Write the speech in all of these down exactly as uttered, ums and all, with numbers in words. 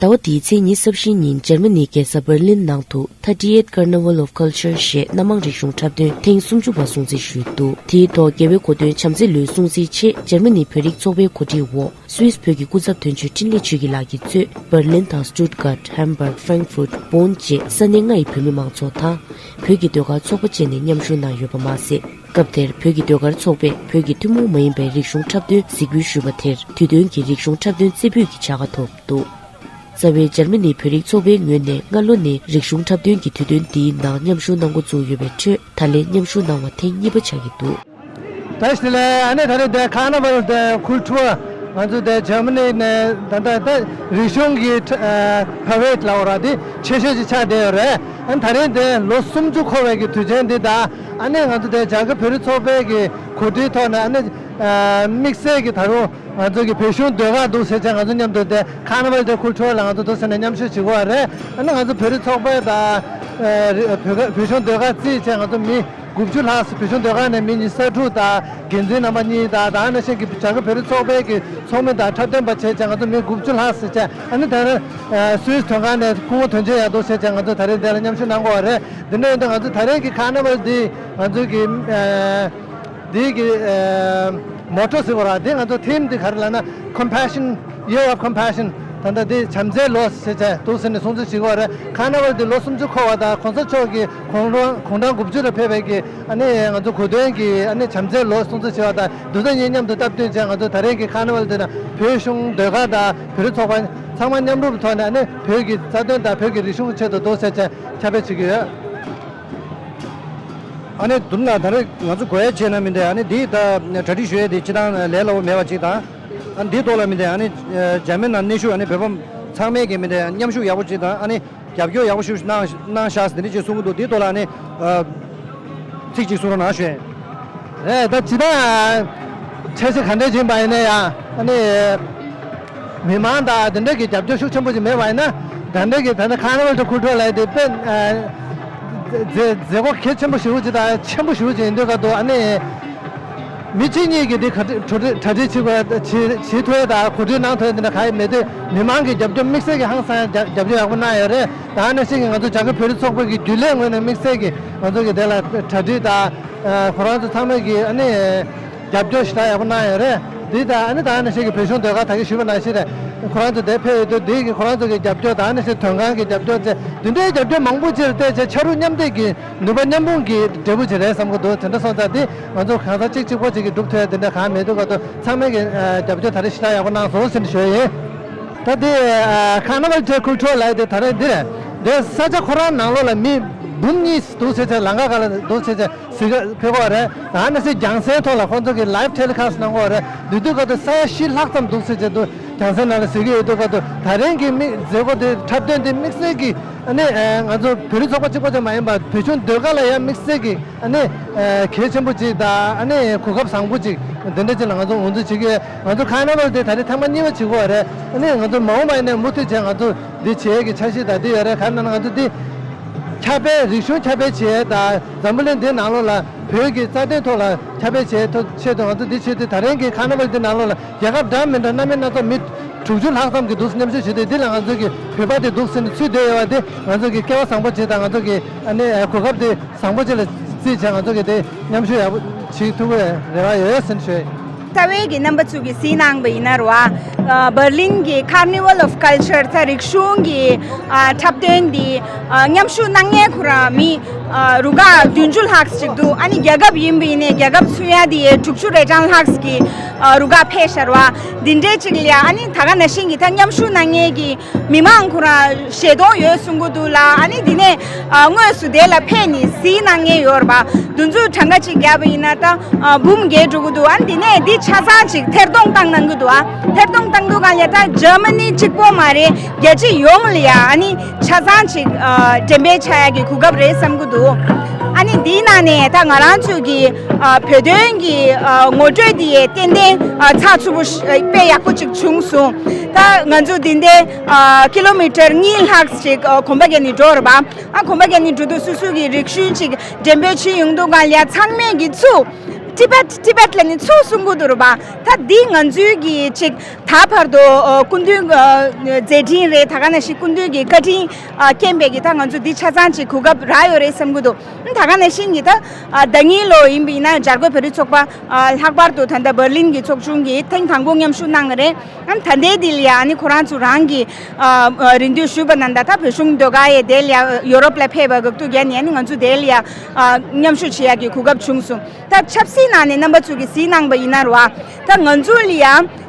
ཟླ་བ་འདིའི་ཚེས་ཉི་ཤུ་རྩ་བཞིའི་ཉིན་འཇར་མ་ནིའི་རྒྱལ་ས་འབར་ལིན་ནང་དུ་Thirty-eighth Carnival of Culture ཞེས་སྣ་མང་རིག་གཞུང་འཁྲབ་སྟོན་ཐེངས་སུམ་ཅུ་པ་སྲུང་བརྩི་ཞུས་འདུག་དེའི་ཐོག་རྒྱལ་བའི་གོ་སྟོན་བྱམས་བརྩེ་ལོའི་སྲུང་བརྩིའི་ཆེད་འཇར་མ་ནིའི་བོད་རིགས་ཚོགས་པའི་གོ་སྒྲིག་འོག་སུད་སི་བོད་ཀྱི་སྐུ་ཚབ་དོན་གཅོད་འཕྲིན་ལས་ཆོས་སྐྱིད་ལགས་ཀྱིས་གཙོས་འབར་ལིན་དང་Stuttgart, Hamburg, Frankfurt, Bonn བཅས་ས་གནས་ལྔ་ཡི་བོད་མི་མང་ཚོགས་དང་། བོད་ཀྱི་ཟློས་གར་ཚོགས་པ་བཅས་ནས་མཉམ་ཞུགས་གནང་ཡོད་པ་མ་ཟད། སྐབས་དེར་བོད་ཀྱི་ཟློས་གར་ཚོགས་པས་བོད་ཀྱི་ཐུན་མོང་མ་ཡིན་པའི་རིག་གཞུང་འཁྲབ་སྟོན་གཟིགས་འབུལ་ཞུས་པ་དེར་དུས་སྟོན་གྱི་རིག་གཞུང་འཁྲབ་སྟོན་རྩེ་ཕུད་ཀྱི་བྱ་དགའ་ཐོབ་འདུག་རྩ་བའི་འཇར་མ་ནིའི་བོད་རིགས་ཚོགས་པའི་ངོས་ནས་སྔ་ལོ་ནས་རིག་གཞུང་འཁྲབ་སྟོན་གྱི་དུས་སྟོན་འདིའི་ནང་མཉམ་ཞུགས་གནང་འགོ་བཙུགས་ཡོད་པའི་ཁྲོད་ད་ལན་མཉམ་ཞུགས་གནང་བ་ཐེངས་གཉིས་པ་ཆགས་ཀྱི་འདུག་བཀྲ་ཤིས་བདེ་ལེགས། ཨ་ནི་ད་རེས་དེ་Carnival de Kultur ང་ཚོ་དེ་འཇར་མ་ནི་ནས་ད་ལྟ་ད་རིག་གཞུང་གི་ཨ་parade ལབ་དགོས་རེད། དེ་ཆེ་ཤོས་ཅིག་ཆགས་བསྡད་ཡོད་རེད། ཨ་ནི་ད་རེས་དེ་ལོ་སུམ་ཅུ་འཁོར་བའི་གི་དུས་ཆེན་འདི་དང་། ཨ་ནི་ང་ཚོ་དེ་རྒྱ་གར་བོད་རིགས་ཚོགས་པའི་གི་གོ་སྒྲིག་ཐོག་ནས། ཨ་ནི་ཨ་དམིགས་བསལ་གྱི་ད་རུང་ང་ཚོ་གི་བོད་གཞུང་ཟློས་གར་འདུག་ཟེར་བྱས། ང་ཚོ་མཉམ་དུ་དེ་Carnival de Kultur ལ་ང་ཚོ་འདུག་ཟེར་ནས་མཉམ་ཞུགས་བྱེད་དགོས་པ་རེད། ཨ་ནི་ང་ཚོ་བོད་རིགས་ཚོགས་པ་དང་ཨ་རི་བོད་ག་བོད་གཞུང་ཟློས་གར་རྩིས་བྱས་ང་ཚོ་མི་དགུ་བཅུ་ལྷག་ཙམ། བོད་གཞུང་ཟློས་གར་ནས་མི་ཉི་ཤུ་རྩ་དྲུག་དང་། འགན་འཛིན་རྣམ་པ་གཉིས་དང་། དེ་ནང་བཞིན་གྱི་རྒྱ་གར་བོད་རིགས་ཚོགས་པའི་གི་ཚོགས་མི་དང་འཁྲབ་སྟོན་པ་བྱས་བྱས་ང་ཚོ་མི་དགུ་བཅུ་ལྷག་ཙམ་བྱས། ཨ་ནི་དེ་ནས་ཨ་སུད་སི་དོན་ཁང་ནས་སྐུ་ངོ་དོན་གཅོད་ཡག་འདུག་ཟེར་བྱས་ང་ཚོ་ད་རེས་འདི་ལ་མཉམ་ཞུགས་གནང་དགོས་པ་རེད། འདི་འདྲ་ཡིན་དུས་ང་ཚོ་ད་རེས་ཀྱི་Carnival འདི་ང་ཚོ་གི་ཨ་འདི་གི་ཨ་motto ཟེར་དགོས་རེད། འདི་ང་ཚོ་theme འདི་ག་རེ་ལབ་ན། Compassion, Year of Compassion། ད་ལྟ་འདི་བྱམས་བརྩེའི་ལོ་ཟེར་བྱས་འདུག་ཟེར་ནས་སྲུང་བརྩི་བྱེད་དགོས་རེད། Carnival འདི་ལོ་སུམ་ཅུ་འཁོར་བ་དང་། གོང་ས་མཆོག་གི་དགུང་གྲངས་དགུང་གྲངས་དགུ་བཅུ་ལ་ཕེབས་པའི་གི་ཨ་ནི་ང་ཚོ་གོ་སྟོན་གྱི་ཨ་ནི་བྱམས་བརྩེའི་ལོ་སྲུང་བརྩི་བྱེད་པ་དང་། འདི་དང་གཉིས་མཉམ་དུ་སྟབས་བསྟུན་བྱས་ང་ཚོ་ད་རེས་ཀྱི་Carnival འདི་ནང་བོད་གཞུང་ཟློས་གར་དང་བོད་རིགས་ཚོགས་པ་ཚང་མ་མཉམ་རུབ་ཐོག་ནས། ཨ་ནི་བོད་ཀྱི་རྩ་དོན་དང་བོད་ཀྱི་རིག་གཞུང་གི་ཆེད་དུ་འདུག་ཟེར་བྱས་ཁྱབ་སྤེལ་བྱེད་ཀྱི་ཡོད། ཨ་ནི་མདུན་ལ་ད་རེས་ང་ཚོ་གོ་ཡ་བྱས་ན་མི་འདུག་ཨ་ནི་འདི་ད་གྲ་སྒྲིག་ཞུ་ཡ་དེ་སྤྱིར་བཏང་ལས་སླ་པོ་མེད་པ་ཅིག་དང་། ཨ་ནི་འདིའི་ཐོག་ལ་མི་འདུག་ཨ་ནི་འཇར་མན་ནང་གནས་བཞུགས་ཨ་ནི་བོད་པ་ཚང་མས་ཀྱི་མི་འདུག་མཉམ་ཞུགས་ཡག་པོ་ཅིག་དང་། ཨ་ནི་རྒྱབ་སྐྱོར་ཡག་པོ་ཞིག་གནང་གནང་ཤག་ཟེར་འདི་འདྲ་ཅིག་གསུང་གི་འདུག་འདིའི་ཐོག་ལ་ཨ་ནི་ཚིག་ཅིག་གསུང་རོགས་གནང་ཞུ། རེད། ད་ཇི་ལྟར་འཆར་གཞི་ག་འདྲ་ཅིག་ཡིན་པ་ཡིན་ན་ཡང་། ཨ་ནི་མི་མང་དང་དེ་འདྲ་གི་རྒྱབ་སྐྱོར་ཤུགས་ཆེན་པོ་ཅིག་མེད་པ་ཡིན་ན། ད་འདྲ་གི་ད་ལྟ་Carnival de Kultur ལབ་ཡ་དེ་དཔེ་ཨ་མཛད་མཛད་སྒོ་གལ་ཆེན་པོ་ཞེ་པོ་ཅིག་དང་ཆེན་པོ་ཞེ་པོ་ཅིག་ཡིན་དུས་སྐབས་དུ། ཨ་ནི་མི་གཅིག་གཉིས་ཀྱིས་འདི་ག་འདྲ་གྲ་སྒྲིག་བྱེད་དགོས། བྱེད་བྱེད་ཐུབ་ཡ་དང་གོ་སྒྲིག་གནང་ཐུབ་ཡ་དེ་འདྲ་གང་ཡང་མེད་དུས། མི་མང་གི་རྒྱབ་སྐྱོར་དམིགས་བསལ་གྱི་ཧང་སང་ཡ་རྒྱབ་རྒྱབ་སྐྱོར་ཡག་པོ་གནང་ཡོད་རེད། ད་ནང་བཞིན་གྱི་ང་ཚོ་རྒྱ་གར་བོད་རིགས་ཚོགས་པ་གི་རྒྱུན་ལས་ངོས་ནས་དམིགས་བསལ་གྱི་ང་ཚོ་གི་དེ་ལ་གྲ་སྒྲིག་དང་། ཨ་ཁོ་རང་ཚོ་ཚང་མས་ཀྱི་ཨ་ནི་རྒྱབ་སྐྱོར་ཞེ་དྲག་ཡག་པོ་གནང་ཡོད་རེད། འདི་དང་ཨ་ནི་ད་ནང་བཞིན་གྱི་བོད་གཞུང་ཟློས་གར་ད་གིན་ཞུས་པ་ནང་བཞིན་རེད། ཁོ་རང་ཚོ་དེ་ཕེབས་ཡོད་དུས་འདི་གི་ཁོ་རང་ཚོ་གི་རྒྱབ་སྐྱོར་དང་། ཨ་ནི་བཞིན་དོན་ཁང་གི་རྒྱབ་སྐྱོར་བཅས་འདི་འདྲའི་རྒྱབ་སྐྱོར་མང་པོ་ཅིག་ལ་བལྟས་བྱས་ཕྱག་རོགས་མཉམ་འདེགས་ཀྱི་ནུས་པ་མཉམ་སྤུངས་ཀྱི་འབྲས་བུ་ཅིག་རེད་བསམ་གྱི་འདུག་དེ་འདྲ་སོང་ཙང་འདི་ང་ཚོ་གང་ཟག་གཅིག་གཅིག་པོ་ཅིག་གིས་སྒྲུབ་ཐུབ་ཡ་དེ་འདྲ་གང་མེད་དུས་སྐབས་དུ། ཚང་མས་ཀྱི་ཨ་རྒྱབ་སྐྱོར་ད་རེས་ཞེ་དྲག་ཡག་པོ་གནང་སོང་ཟེར་ནས་ཞུ་ཡ་ཡིན། ད་དེ་ཨ་Carnival de Culture ལབ་ཡ་དེ་ད་རེས་འདི་རེད། དེ་ས་ཆ་ཁོ་རང་ནང་ལོགས་ལ་མི་འབུམ་གཉིས་འདུག་ཟེར་བྱས། ལམ་ཁ་སྒང་ལ་འདུག་ཟེར་བྱས་གཟིགས་ཕེབས་ཀྱི་ཡོད་རེད། ད་ནང་བཞིན་རྒྱང་སྲིང་ཐོག་ལ་ཁོང་ཚོ་གིས་live telecast གནང་གི་ཡོད་རེད། འདི་དུས་སྐབས་དུ་ས་ཡ་བཞི་ལྷག་ཙམ་འདུག་ཟེར་བྱས་འདུག་རྒྱང་སྲིང་ནང་ལ་གཟིགས་ཀྱི་ཡོད་དུས་སྐབས་དུ། ད་རིང་གི་མི་མཛད་སྒོ་དེ་འཁྲབ་སྟོན་དེ་དམིགས་བསལ་གྱི་ཨ་ནི་ཨ་ང་ཚོ་བོད་རིགས་ཚོགས་པ་གཅིག་པོ་ཅིག་མ་ཡིན་པར་བོད་གཞུང་ཟློས་གར་ལ་ཡང་དམིགས་བསལ་གྱི་ཨ་ནི་ཨ་གལ་ཆེན་པོ་ཅིག་དང་། ཨ་ནི་གོ་སྐབས་བཟང་པོ་ཅིག་འདི་འདྲ་ཅིག་ལ་ང་ཚོ་ངོས་འཛིན་བྱེད་ཀྱི་ཡོད། ང་ཚོ་Carnival དེ་ད་རེས་ཐེངས་མ་གཉིས་པ་བྱེད་ཀྱི་ཡོད་རེད། ཨ་ནི་ང་ཚོ་མ་འོངས་པ་ཡིན་ནའི་མུ་མཐུད་བྱས་ང་ཚོ་འདི་བྱེད་ཀྱི་འཆར་གཞི་དང་འདི་ཡོད་རེད། གང་ཡིན་ན་ང་ཚོ་འདི་ཁྱབ་སྤེལ། རིག་གཞུང་ཁྱབ་སྤེལ་བྱེད་དང་། འཛམ་བུ་གླིང་འདིའི་ནང་ལོགས་ལ་བོད་ཀྱི་རྩ་དོན་ཐོག་ལ་ཁྱབ་སྤེལ་བྱེད་ཐུབ་ཆེད་དུ་ང་ཚོ་འདི་བྱེད་དུས། ད་རིང་གི་Carnival འདི་ནང་ལོགས་ལ་རྒྱལ་ཁབ་འདྲ་མི་འདྲ་སྣ་མིན་སྣ་ཚོགས་མི་དྲུག་ཅུ་ལྷག་ཙམ་གྱིས་འདུག་མཉམ་ཞུགས་བྱེད་དུས། འདི་ལ་ང་ཚོ་གི་བོད་པ་དེ་འདུག་ཟེར་ནས་ཚུད་བསྡད་ཡོད་པ་དེ་ང་ཚོ་གི་སྐལ་བ་བཟང་པོ་ཅིག་དང་། ང་ཚོ་གི་ཨ་ནི་གོ་སྐབས་དེ་བཟང་པོ་ཅིག་ལ་བརྩིས་བྱས་ང་ཚོ་གི་དེ་མཉམ་ཞུགས་ཡག་པོ་བྱེད་ཐུབ་པའི་རེ་བ་ཡོད་ཟེར་ནས་ཞུ་ཡ་ཡིན། རྩ་བའི་གི་རྣམ་པ་ཚོ་གིས་གཟིགས་གནང་པ་ཡིན་ན་རེད་བ། ཨ་འབར་ལིན་གྱི་Carnival of Culture ད་རིག་གཞུང་གི་ཨ་འཁྲབ་སྟོན་འདི་ཨ་མཉམ་ཞུགས་གནང་མཁན་ཁོ་རང་མི་ཨ་རུ་ཁག་བདུན་ཅུ་ལྷག་ཅིག་འདུག་ཨ་ནི་རྒྱལ་ཁབ་ཡིན་པ་ཡིན་ནའི་རྒྱལ་ཁབ་མཚོན་ཡ་དེ་དྲུག་ཅུ་རེ་གྲངས་ལྷག་གི་ཨ་རུ་ཁག་ཕེབས་ཤག་རེད་བ། འདི་འདྲའི་ཅིག་ལ་ཡ། ཨ་ནི་ད་ག་ནང་བཞིན་གྱི་ད་མཉམ་ཞུགས་གནང་མཁན་གྱི་མི་མང་ཁོ་རང་ཞལ་གདོང་ཡོད་གསུང་གི་འདུག་ལ། ཨ་ནི་འདི་ནས་ཨ་དངོས་སུ་དེ་ལ་ཕེབས་ནས་གཟིགས་གནང་མཁན་ཡོད་རེད་པ། དེ་ཚོ་གྲངས་ཀ་ཅིག་བརྒྱབ་པ་ཡིན་ན་ད་ཨ་འབུམ་བརྒལ་འགྲོ་གི་འདུག་ཨ་ནི་འདི་ནས་འདི་ཆ་ཚང་ཅིག་ཐེར་གཏོང་བཏང་གནང་གི་འདུག་ཨ་ཐེར་གཏོང་བཏང་དུས་གང་ལ་ད་འཇར་མ་ནི་གཅིག་པོ་མ་རེད། རྒྱལ་སྤྱི་ཡོངས་ལ་ཡ་ཨ་ནི་ཆ་ཚང་ཅིག་ཨ་འགྲེམས་སྤེལ་བྱ་ཡ་གི་གོ་སྐབས་རེད་བསམ་གི་འདུག་ཨ་ནི་འདིའི་ནང་ནས་ད་ང་རང་ཚོའི་གི་ཨ་བོད་དོན་གྱི་ཨ་ངོ་སྤྲོད་དེ་ཏན་ཏན་ཨ་ཚགས་ཚུད་པོ་ཞིག་དཔེ་ཡག་པོ་ཅིག་བྱུང་སོང་། ད་ང་ཚོ་འདི་འདྲའི་ཨ་ཀི་ལོ་མི་ཊར་གཉིས་ལྷག་ཅིག་ཨ་གོམ་པ་བརྒྱབ་ནས་འགྲོ་རེད་པ། ཨ་གོམ་པ་བརྒྱབ་ནས་འགྲོ་དུས་སོ་སོ་གི་རིག་གཞུང་ཅིག་འགྲེམས་སྤེལ་བྱེད་ཡོང་དུས་གང་ལ་ཡ་ཚང་མས་ཀྱི་ཚུར་ ཊི་བེཊ་ཊི་བེཊ་ལ་ནི་ཚུར་གསུང་གི་འདུག་རེད་པ། ད་འདི་ང་ཚོའི་གི་ཅིག་ད་བར་དུ་ཨ་སྐུ་མདུན་ཨ་མཛད་འཕྲིན་རེད། ད་ག་ནང་བཞིན་སྐུ་མདུན་གྱི་བཀའ་དྲིན་ཨ་རྐྱེན་པས་ཀྱི་ད་ང་ཚོ་འདི་ཆ་ཚང་ཅིག་གོ་སྐབས་རག་ཡོད་རེད་བསམ་གྱི་འདུག་ད་ག་ནང་བཞིན་གྱི་ད་ཨ་ཟླ་ཉིན་ལོ་ཡིན་པ་ཡིན་ན་བྱ་རྒོད་བོད་རིགས་ཚོགས་པ་ཨ་ལྷག་པར་དུ་ད་ལྟ་འབར་ལིན་གྱི་ཚོགས་ཆུང་གིས་ཐེངས་དང་པོ་མཉམ་ཞུགས་གནང་གི་རེད། ཨ་ད་ལྟའི་འདི་ལ་ཡ་ཨ་ནི་ཁོ་རང་ཚོ་རང་གི་ཨ་ཨ་རེ་འདུན་ཞུས་པ་ན་ད་ད་བོད་གཞུང་ཟློས་གར་ཡས་དེ་ལ་ཡ་ཡོ་རོབ་ལ་ཕེབས་པ་དགག་ཐུག་རྒྱག་ནས་ཨ་ནི་ང་ཚོ་དེ་ལ་ཡ་ཨ་མཉམ་ཞུགས་བྱེད་ཡག་གི་གོ་སྐབས་བྱུང་སོང་། ད་ཆབ་སྲིད་ནང་ནས་རྣམ་པ་ཚོ་གིས་གཟིགས་གནང་པ་ཡིན་ན་རེད་བ། ད་ང་ཚོ་ལ་ཡ་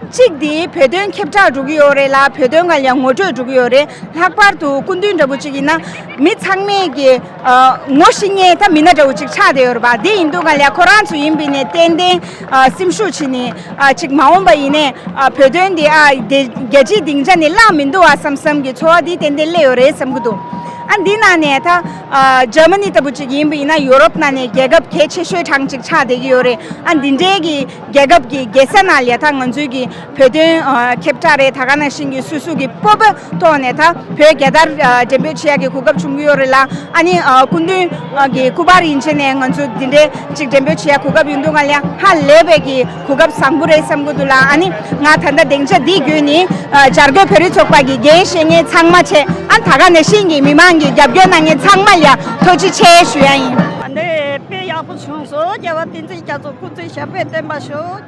གཅིག་དེ་བོད་དོན་ཁྱབ་བསྒྲགས་འགྲོ་གི་ཡོད་རེད་ལ། བོད་དོན་སྒང་ལ་ཡ་ངོ་སྤྲོད་འགྲོ་གི་ཡོད་རེད། ལྷག་པར་དུ་སྐུ་མདུན་འདྲ་པོ་གཅིག་ཡིན་ན་མི་ཚང་མས་ཀྱི་ཨ་ངོ་ཤེས་མཁན་ད་མི་སྣ་འདྲ་པོ་གཅིག་ཆགས་བསྡད་ཡོད་རེད་པ། དེ་ཡིན་དུས་སྒང་ལ་ཡ་ཁོ་རང་ཚོ་ཡིན་པ་ཡིན་ནའི་ཏན་ཏན་ཨ་སེམས་ཤུགས་བྱས་ནས་ཨ་ཅིག་མ་འོངས་པ་ཡིན་ནའི་ཨ་བོད་དོན་འདི་ཨ་དེ་རྒྱལ་སྤྱིའི་སྡིངས་ཆ་ནས་བརླག་མི་འདུག་ཨ་བསམ་བསམ་གྱི་ཚོར་བ་འདི་ཏན་ཏན་སླེབས་ཡོད་རེད་བསམ་གྱི་འདུག་ཨ་འདི་ནང་ནས་ད་ཨ་འཇར་མ་ནི་ལྟ་བུ་ཅིག་ཡིན་པ་ཡིན་ན་ཡོ་རོབ་ནང་ནས་རྒྱལ་ཁབ་གལ་ཆེ་ཤོས་གྲངས་ཅིག་ཆགས་བསྡད་ཀྱི་ཡོད་རེད། ཨ་འདི་འདྲའི་གི་རྒྱལ་ཁབ་ཀྱི་རྒྱལ་ས་ནང་ལ་ཡ་ད་ང་ཚོའི་གི་བོད་དོན་ཨ་ཁྱབ་བསྒྲགས་རེད། ད་ག་ནང་བཞིན་གྱི་སོ་སོ་གི་སྤོབས་པ་ཐོག་ནས་ད་བོད་རྒྱལ་དར་ཨ་འགྲེམས་སྤེལ་བྱེད་ཡག་གི་གོ་སྐབས་བྱུང་གི་ཡོད་རེད་ལ། ཨ་ནི་ཨ་སྐུ་མདུན་ཨ་གི་སྐུ་པར་ཡན་ཆད་ནས་ང་ཚོ་འདི་འདྲའི་ཅིག་འགྲེམས་སྤེལ་བྱེད་ཡག་གོ་སྐབས་ཡོང་དུས་སྒང་ལ་ཡ་ཧ་ལས་པའི་གི་གོ་སྐབས་བཟང་པོ་རེད་བསམ་གྱི་འདུག་ལ། ཨ་ནི་ང་ད་ལྟ་སྡིངས་ཆ་འདི་བརྒྱུད་ནས་ཨ་བྱ་རྒོད་བོད་རིགས་ཚོགས་པ་གི་འགན་བཞེས་མཁན་ཚང་མ་བྱས། ཨ་ད་ག་ནང་བཞིན་གྱི་མི་མང་གི་རྒྱབ་སྐྱོར་གནང་མཁན་ཚང་མ་ལ་ཡ་ཐུགས་རྗེ་ཆེ་ཞུ་ཡ་ཡིན། ད་འདི་དཔེ་ཡག་པོ་བྱུང་སོང་། རྒྱལ་བ་བསྟན་འཛིན་རྒྱ་མཚོ་སྐུ་ཚེ་ཞབས་པད་བརྟན་པ་ཤོག་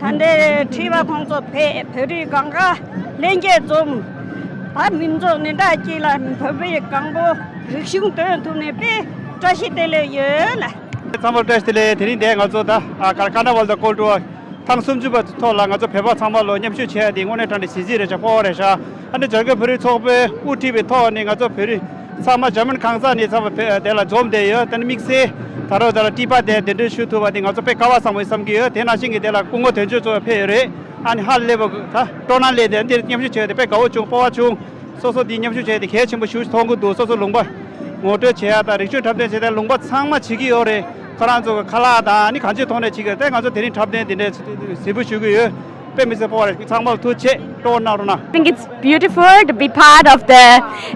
ད་འདི་ཁྲི་པ་ཁོང་ཚོ་ཕེབས། བོད་རིགས་གང་ག་ལྷན་རྒྱས་འཛོམས། ད་མི་ཚོགས་སྣེ་གྲགས་གཅིག་ལ་བོད་པའི་གང་པོ་རིག་གཞུང་འདོན་ཐུབ་ནས་དཔེ་བཀྲ་ཤིས་བདེ་ལེགས་ཡོད་ལ། ཚང་མར་བཀྲ་ཤིས་བདེ་ལེགས། དེ་རིང་འདིར་ང་ཚོ་ད་ཨ་ཀར་ཀར་ནི་ཝལ་དང་སྐོར་བྲོ་ཐེངས་སུམ་ཅུ་པ་ཐོག་ལ་ང་ཚོ་བོད་པ་ཚང་མ་ལོ་མཉམ་ཞུགས་བྱས་ཏེ་དངོས་གནས་དྲང་གནས་གཟི་བརྗིད་རེད་ཤག་སྤོབས་པ་རེད་ཤག་ཨ་ནི་བྱ་རྒོད་བོད་རིགས་ཚོགས་པས་དབུ་ཁྲིད་པའི་ཐོག་ནས་ང་ཚོ་བོད་རིགས་ཚང་མ་འཇར་མན་གང་ས་ནས་ཚང་མ་བོད་དེ་ལ་འཛོམས་བསྡད་ཡོད། དེ་ནི་དམིགས་བསལ་ད་རོགས་དེ་ལ་ཊི་པ་དེ་གདན་འདྲེན་ཞུ་ཐུབ་པ་དེ་ང་ཚོ་དཔེ་སྐལ་བ་བཟང་པོ་ཡིན་བསམ་གྱི་ཡོད། དེ་ནང་བཞིན་གྱི་དེ་ལ་སྐུ་ངོ་དོན་གཅོད་ཚོ་ཕེབས་ཡོད་རེད། ཨ་ནི་ཧ་ལས་པ་ད་སྤྲོ་སྣང་སླེབས་ཏེ་འདིར་མཉམ་ཞུགས་བྱས་ཏེ་དཔེ་དགའ་བོ་བྱུང་། སྤོབས་པ་བྱུང་། སོ་སོ་འདི་མཉམ་ཞུགས་བྱས་ཏེ་གལ་ཆེན་པོ་ཞེ་པོ་ཅིག་མཐོང་གི་འདུག་སོ་སོ་ལུང་པ་ངོ་སྤྲོད་བྱེད་ཡ་དང་རིག་གཞུང་འཁྲབ་སྟོན་བྱེད་ཡ་ལུང་པ་ཚང་མ་བྱེད་ཀྱི་ཡོད་རེད། ཁོ་རང་ཚོ་གི་ཁ་ལག་དང་ཨ་ནི་གང་ཅིའི་ཐོག་ནས་བྱེད་ཀྱི་ཡོད། དེ་ང་ཚོ་དེ་རིང་འཁྲབ་སྟོན་འདི་འདྲའི་གཟིགས་འབུལ་ཞུ་གི་ཡོད། དཔེ་མི་སྲིད་སྤོབས་པ་རེད། ཚང་མར་ཐུགས་རྗེ་ཆེ། སྤྲོ་པོ་གནང་རོགས་གནང་། I think it's beautiful to be part of the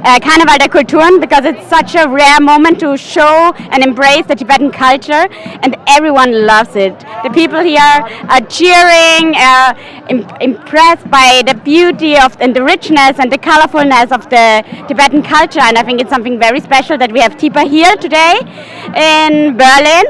uh, Karneval der Kulturen because it's such a rare moment to show and embrace the Tibetan culture, and everyone loves it. The people here are cheering, uh, im- impressed by the beauty of and the richness and the colorfulness of the Tibetan culture, and I think it's something very special that we have Tipa here today in Berlin.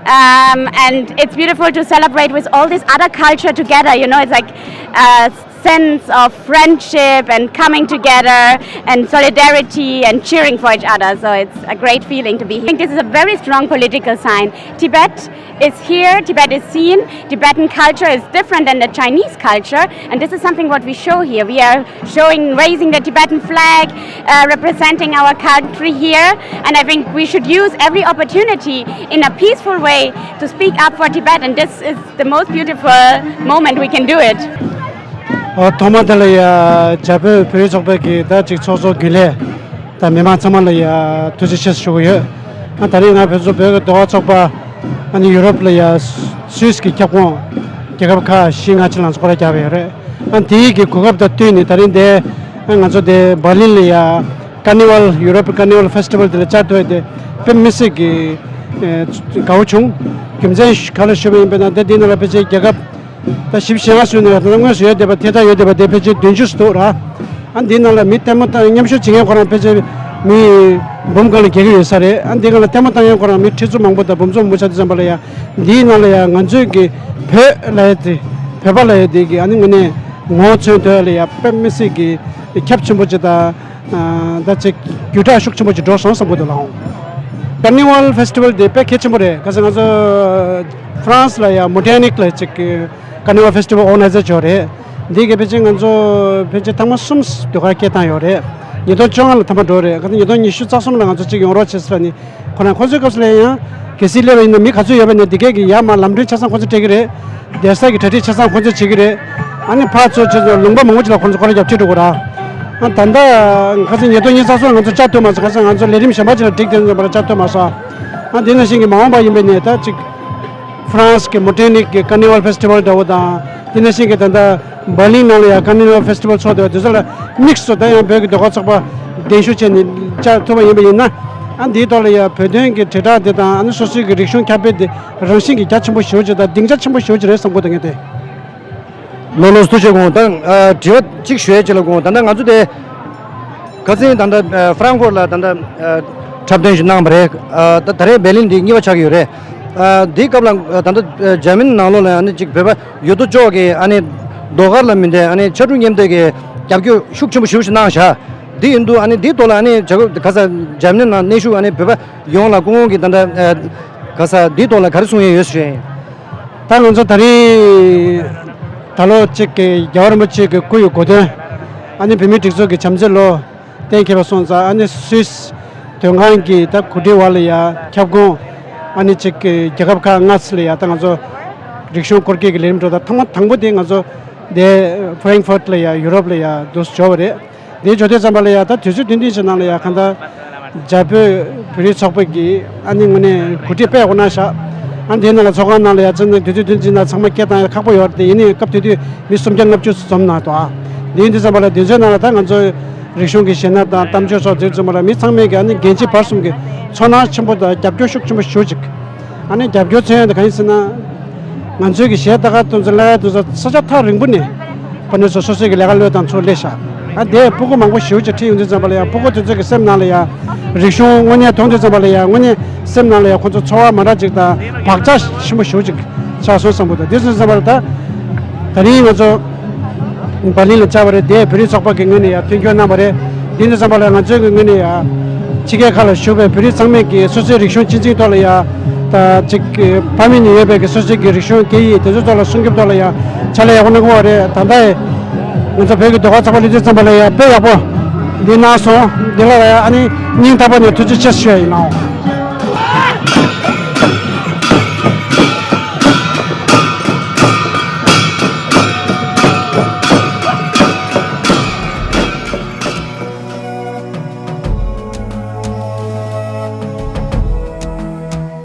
Um, and it's beautiful to celebrate with all this other culture together. You know, it's like a sense of friendship and coming together and solidarity and cheering for each other. So it's a great feeling to be here. I think this is a very strong political sign. Tibet is here, Tibet is seen. Tibetan culture is different than the Chinese culture, and this is something what we show here. We are showing, raising the Tibetan flag, uh, representing our country here, and I think we should use every opportunity in a peaceful way to speak up for Tibet, and this is the most beautiful moment we can do it. ཨོ་ཐོག་མ་དེ་ལ་ཡ་བྱ་རྒོད་བོད་རིགས་ཚོགས་པའི་གི་ད་ཅིག་ཚོགས་གཙོ་རྒྱུན་ལས་དང་མི་མང་ཚང་མ་ལ་ཡ་ཐུགས་རྗེ་ཆེ་ཞུ་གི་ཡོད། ཨ་ད་རིང་ང་བོད་ཚོ་བོད་ཀྱི་ཟློས་གར་ཚོགས་པ་ཨ་ནི་ཡུ་རོབ་ལ་ཡ་སུད་སི་གི་ཁྱབ་ཁོངས་རྒྱལ་ཁབ་ཁག་བཞི་ལྔ་ཅིག་ལ་ང་ཚོ་སྐོར་ར་རྒྱག་པ་ཡོད་རེད། ཨ་དེའི་གི་གོ་སྐབས་དང་བསྟུན་ནས་ད་རིང་འདི་ཨ་ང་ཚོ་འདི་འབར་ལིན་ལ་ཡ་Carnival European Carnival Festival དེ་ལ་བཅར་ཐུབ་པ་དེ་དཔེ་མི་སྲིད་ཀྱི་ཨ་དགའ་བོ་བྱུང་། རྒྱུ་མཚན་ག་ལ་ཞུས་པ་ཡིན་པ་ན་འདི་འདི་ནང་ལ་ཕལ་ཆེར་རྒྱལ་ཁབ་ད་བཞི་བཅུ་ཞེ་ལྔ་ཟིན་ནས་ད་དངོས་སུ་ཡོད་བསྡད་པ་ཐད་ཀར་ཡོད་བསྡད་པ་དེ་ཕལ་ཆེར་བདུན་ཅུ་ཙམ་འདུག་ར། ཨ་འདིའི་ནང་ལ་མི་ལྟད་མོ་ལྟ་མཉམ་ཞུགས་བྱེད་མཁན་ཁོ་རང་ཕལ་ཆེར་མི་འབུམ་སྒང་ལ་བརྒལ་གྱི་ཡོད་ས་རེད། ཨ་འདིའི་སྒང་ལ་ལྟད་མོ་ལྟ་མཁན་ཁོ་རང་མི་ཁྲི་ཚོ་མང་པོ་དང་འབུམ་ཚོ་མང་པོ་ཆགས་དུས་ཙམ་པ་ལ་ཡ་འདིའི་ནང་ལ་ཡ་ང་ཚོའི་གི་བོད་ལ་ཡ་དེ་བོད་པ་ལ་ཡ་དེ་གི་ཨ་ནི་དངོས་གནས་ངོ་བོ་མཚོན་ཐུབ་ཡ་ལ་ཡ་དཔེ་མི་སྲིད་ཀྱི་ཁྱབ་ཆེན་པོ་ཅིག་དང་། ཨ་ད་ཅིག་བརྒྱུད་བསྒྲགས་ཤུགས་ཆེན་པོ་ཅིག་འགྲོ་སོང་བསམ་གྱི་འདུག་ལགས། Carnival Festival དེ་དཔེ་གལ་ཆེན་པོ་རེད། ག་ཟེར་ང་ཚོ་ཧྥ་རན་སི་ལ་ཡ་མོ་ཊེ་ནིག་ལ་ཅིག་Carnival Festival organizer ཅིག་ཡོད་རེད། འདི་གི་ཕལ་ཆེར་ང་ཚོ་ཕལ་ཆེར་ཐེངས་མ་གསུམ་ཟློས་གར་སྐད་བཏང་ཡོད་རེད། ཉིས་སྟོང་བཅོ་ལྔ་ལ་ཐེངས་མ་འགྲོ་རེད། ག་ཚོད་ཉིས་སྟོང་ཉི་ཤུ་རྩ་གསུམ་ལ་ང་ཚོ་ཅིག་ཡོང་རོགས་བྱེད་ཟེར་ནི་ཁོ་རང་ཁོ་ཚོའི་སྐབས་སུ་ལ་ཡང་གལ་སྲིད་སླེབས་པ་ཡིན་ན་མི་ག་ཚོད་ཡོད་པ་ནས་འདི་གས་ཀྱི་ཡར་མར་ལམ་སྟོན་ཆ་ཚང་ཁོ་ཚོས་སྤྲད་ཀྱི་རེད། བསྡད་ས་གི་གྲ་སྒྲིག་ཆ་ཚང་ཁོ་ཚོས་བྱེད་ཀྱི་རེད། ཨ་ནི་ཕར་ཚུར་བྱེད་ཚོ་ལུང་པ་མང་པོ་ཅིག་ལ་ཁོ་ཚོ་སྐོར་ར་རྒྱབ་ཁྲིད་འགྲོ་དགོས་ར། ཨ་ད་ལྟ་ཁ་སང་ཉིས་སྟོང་ཉི་ཤུ་རྩ་གསུམ་ང་ཚོ་བཅར་ཐུབ་མ་སོང་། ཁ་སང་ང་ཚོ་ལས་རིམ་གཞན་པ་ཅིག་ལ་འགྲིག་དེ་ཚོ་བར་བཅར་ཐུབ་མ་སོང་། ཨ་དེ་ནང་བཞིན་གྱི་མ་འོངས་པ་ཡིན་པའི་ནས་ད་ཅིག་ཧྥ་རན་སི་གི་མོ་ཊེ་ནིག་གི་Carnival Festival འདྲ་བོ་དང་། དེ་ནང་བཞིན་གྱི་ད་ལྟ་འབར་ལིན་ནང་ལ་ཡང་Carnival Festival ཚོགས་འདུག་དེ་ཚོ་ལ་དམིགས་སུ་ད་ཡང་བོད་ཀྱི་ཟློས་གར་ཚོགས་པ་གདན་ཞུ་བྱས་ནས་བཅར་ཐུབ་པ་ཡིན་པ་ཡིན་ན། ཨ་འདིའི་ཐོག་ལ་ཡ་བོད་དོན་གྱི་དྲིལ་བསྒྲགས་འདི་དང་ཨ་ནི་སོ་སོའི་གི་རིག་གཞུང་ཁྱབ་སྤེལ་འདི་རང་བཞིན་གྱི་རྒྱ་ཆེན་པོ་ཞེ་པོ་ཅིག་དང་སྡིངས་ཆ་ཆེན་པོ་ཞེ་པོ་ཅིག་རེད་བསམ་གྱི་འདུག་ངས་དེ། ལགས་ལགས་སོ། ཐུགས་རྗེ་ཆེ། ད་ཨ་དྲི་བ་གཅིག་ཞུ་ཡས་ཅིག་ལ་དགོངས། ད་ལྟ་ང་ཚོ་དེ་ཁ་སང་ད་ལྟ་ཨ་ཧྥ་རན་ཧྥོར་ལ་ད་ལྟ་ཨ་འཁྲབ་སྟོན་ཞིག་གནང་བ་རེད། ཨ་ད་ད་རེས་བྷེར་ལིན་འདི་གཉིས་པ་ཆགས་ཀྱི་ཡོད་རེད། ཨ་འདིའི་སྐབས་ལ་ཨ་ད་ལྟ་ཨ་འཇར་མན་ནང་ལོགས་ལ་ཨ་ནི་ཅིག་བོད་པ་ཡོད་དོ་ཅོག་གིས་ཨ་ནི་ཟློས་གར་ལ་མི་འདྲ་ཨ་ནི་ཕྱར་གྲུ་མཉམ་འདེགས་ཀྱི་རྒྱབ་སྐྱོར་ཤུགས་ཆེན་པོ་ཞེ་པོ་ཞིག་གནང་བཞག་འདི་ཡིན་དུས་ཨ་ནི་འདིའི་ཐོག་ལ་ཨ་ནི་བྱ་དགོས་ག་ས་འཇར་མན་ནང་གནས་བཞུགས་ཨ་ནི་བོད་པ་ཡོངས་ལ་སྐུ་ངོ་གིས་ད་ལྟ་ཨ་ག་ས་འདིའི་ཐོག་ལ་ག་རེ་གསུང་ཡས་ཡོད་ཞུ་ཡས་ཡིན། ད་ང་ཚོ་ད་རེས་ད་ལོ་གཅིག་གི་རྒྱལ་བ་རིན་པོ་ཆེ་གི་སྐུ་ཡི་གོ་སྟོན་ཨ་ནི་བོད་མིའི་སྒྲིག་འཛུགས་ཀྱི་བྱམས་བརྩེའི་ལོ་གཏན་འཁེལ་བ་སོང་ཙང་ཨ་ནི་སུད་སི་དོན་ཁང་གི་ད་གོ་སྒྲིག་འོག་ལ་ཡ་ཁྱབ་ཁོངས་ཨ་ནི་གཅིག་གི་རྒྱལ་ཁབ་ཁག་ལྔ་ཙམ་ལ་ཡ་ད་ང་ཚོ་རིག་གཞུང་སྐོར་སྐྱོད་ཀྱི་ལས་རིམ་འགྲོ་ད་ཐོག་མ་དང་པོ་དེ་ང་ཚོ་དེ་ཧྥ་རན་ཧྥོར་ལ་ཡ་ཡུ་རོབ་ལ་ཡ་འདུག་སེ་འབྱོར་བ་རེད། དེའི་འབྱོར་དུས་ཙམ་པ་ལ་ཡ་ད་དུས་ཚོད་བདུན་བདུན་ཞིག་ནང་ལ་ཡ་གང་ལྟར་རྒྱ་བོད་བོད་རིགས་ཚོགས་པ་གིས་ཨ་ནི་དངོས་གནས་གོ་སྒྲིག་དཔེ་ཡག་པོ་གནང་བཞག་ཨ་ནི་དེའི་ནང་ལ་ཚོགས་ཁང་ནང་ལ་ཡ་ཚང་མ་དུས་ཚོད་བདུན་བདུན་ནང་ཚང་མ་སྐད་བཏང་ཡ་ཁག་པོ་ཡོད་རེད། དེ་ཡིན་ནའི་སྐབས་དེ་དུས་མི་སུམ་བརྒྱ་ལྔ་བཅུ་འཛོམས་གནང་འདུག་ཨ་དེ་ཡིན་དུས་ཙམ་པ་ལ་དུས་ཚོད་ནང་ལ་ད་ང་ཚོ་རིག་གཞུང་གི་གཞས་སྣ་དང་གཏམ་བརྗོད་སོགས་དུས་ཙམ་པ་ལ་མི་ཚང་མས་ཀྱི་ཨ་ནི་རྒན་བྱིས་བར་གསུམ་གྱི་ཚོར་སྣང་ཆེན་པོ་དང་རྒྱབ་སྐྱོར་ཤུགས་ཆེན་པོ་ཞེ་པོ་ཅིག་ཨ་ནི་རྒྱབ་སྐྱོར་མཚོན་ཡོང་དེ་གང་ཡིན་ཟེར་ན། ང་ཚོའི་གི་གཞས་ལྟ་ག་ཐུབ་ཚོད་ལ་ཡ་ཐུབ་ཚོད་ས་ཆ་ཐག་རིང་པོ་ནས་ཕ་ནས་སོ་སོ་སོའི་གི་ལས་ཀ་བློས་བཏང་ཚུར་སླེབས་ཤག་ཨ་དེ་ཕྲུ་གུ་མང་པོ་ཞེ་པོ་ཅིག་ཁྲིད་ཡོང་དུས་ཙམ་པ་ལ་ཡ་ཕྲུ་གུ་དེ་ཚོའི་གི་སེམས་ནང་ལ་ཡ་རིག་གཞུང་དངོས་གནས་མཐོང་དུས་ཙམ་པ་ལ་ཡ་དངོས་གནས་སེམས་ནང་ལ་ཡ་ཁོ་ཚོ་ཚོར་བ་མ་འདྲ་ཅིག་དང་བག་ཆགས་ཆེན་པོ་ཞེ་པོ་ཅིག་ཆགས་སོང་བསམ་གི་འདུག་དེ་ཚོའི་ཙམ་པ་ལ་ད་ད་རིང་ང་ཚོ་འབར་ལིན་ལ་བཅར་བ་རེད། དེ་བོད་རིགས་ཚོགས་པ་གི་ངོས་ནས་ཡ་མཐུན་འགྱུར་གནང་བ་རེད། དེ་འདྲ་ཙམ་པ་ལ་ང་ཚོའི་གི་ངོས་ནས་ཡ་ཕྱི་རྒྱལ་ཁག་ལ་བཞུགས་པའི་བོད་རིགས་ཚང་མས་ཀྱི་སོ་སོའི་རིག་གཞུང་སྤྱི་ཚིག་ཐོག་ལ་ཡ་ད་ཅིག་ཕ་མེས་ནས་ཡོད་པའི་གི་སོ་སོའི་གི་རིག་གཞུང་སྐད་ཡིག་དེ་ཚོའི་ཐོག་ལ་སྲུང་སྐྱོབ་ཐོག་ལ་ཡ་ཕྱག་ལས་ཡག་པོ་གནང་གི་ཡོད་རེད། ད་ལྟ་ཡ་ང་ཚོ་བོད་ཀྱི་ཟློས་གར་ཚོགས་པ་སླེབས་དུས་ཙམ་པ་ལ་ཡ་དཔེ་ཡག་པོ་འདི་གནང་སོང་། འདི་ལ་ཡ་ཨ་ནི་སྙིང་ཐག་པ་ནས་ཐུགས་རྗེ་ཆེ་ཞུ་ཡ་ཡིན་ནའོ།